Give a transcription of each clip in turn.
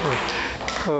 好。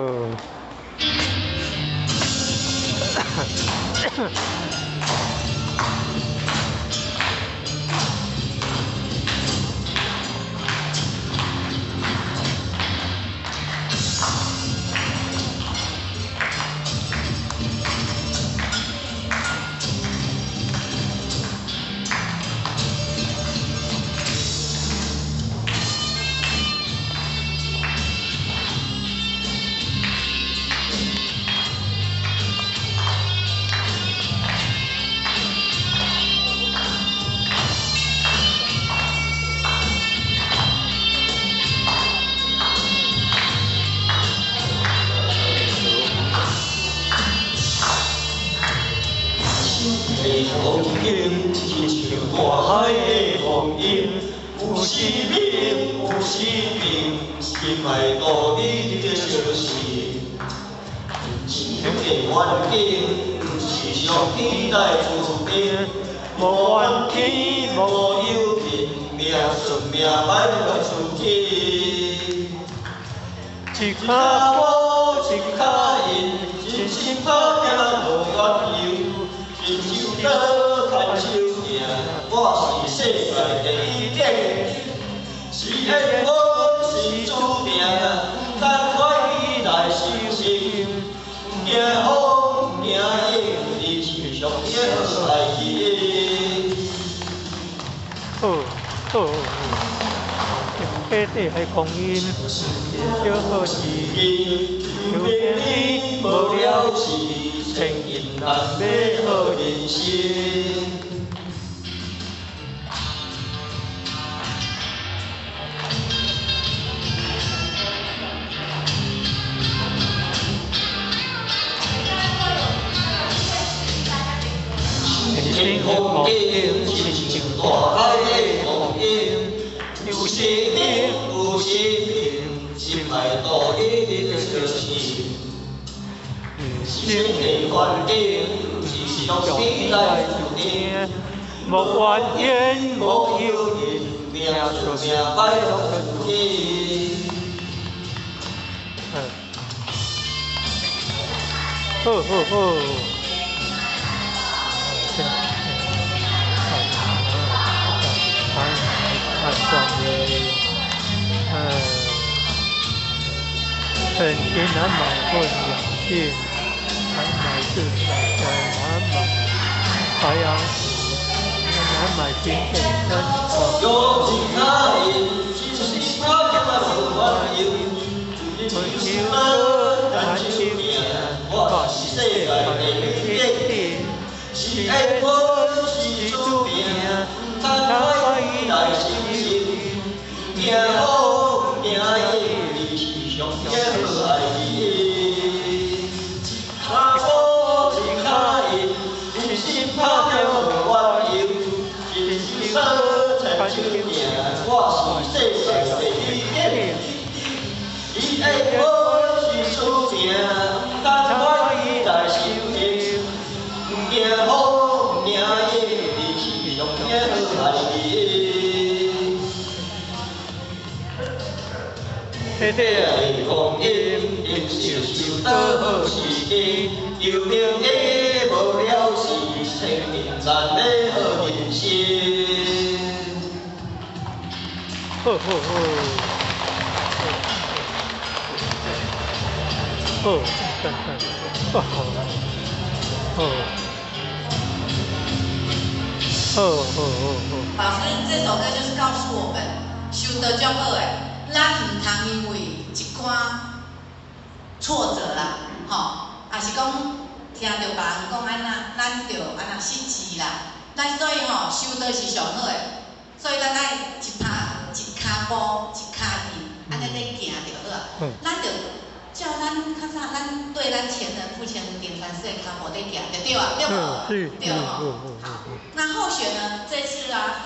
風景，親像大海的風湧，有時明，有時平，心愛度你的相信。人生的環境，毋是上天來注定，無怨天，無尤人，命順命歹來出去。一跤步一跤印，真心打拼無緣由。伸手刀，牽手行，我是世界第一等，是緣分是注定，毋通懷疑來相信。毋驚風，毋驚雨，你是上天好愛情。好，好，底底海光陰，小好事，求天理無了時，千金難買好人生。人生風景，親像大海的風湧，有時明，有時平，心愛度你的相信。人生生的環境，是上天來注定，無怨言，無無尤尤人，命順命歹攏出去。嗯，好好好。海光陰，千金難買混養性，難買自在，難買太陽湖，難買精神生活。有一跤印，真心打拼無緣由，伸手刀，牽手行，我是世界第一等，是緣分是注定，毋通懷疑來相信。毋驚風，毋驚雨，你是上天好愛情。一跤步，一跤印，人生打拼無緣由，伸手刀，牽手行，我是世界第一等。是緣分是注定，毋通懷疑來相信。毋驚風，毋驚雨，你是上天好愛情。底底風景，人生受到好時機，求名的無了時，千金難買好人生。好好好。好，讚讚，好，好，好好好好。老師，這首歌就是告訴我們，修得足好的，咱毋通因為一寡挫折啦，吼，也是講聽著別人講按怎，咱就按怎失志啦。咱所以吼，修道是上好的，所以咱愛一拍一跤步一跤印，按呢咧行就好啊。咱就照咱較早，咱對咱前人父前人傳世的跤步咧行，就對啊，對無？對吼。好，那後學呢？這次啊，還。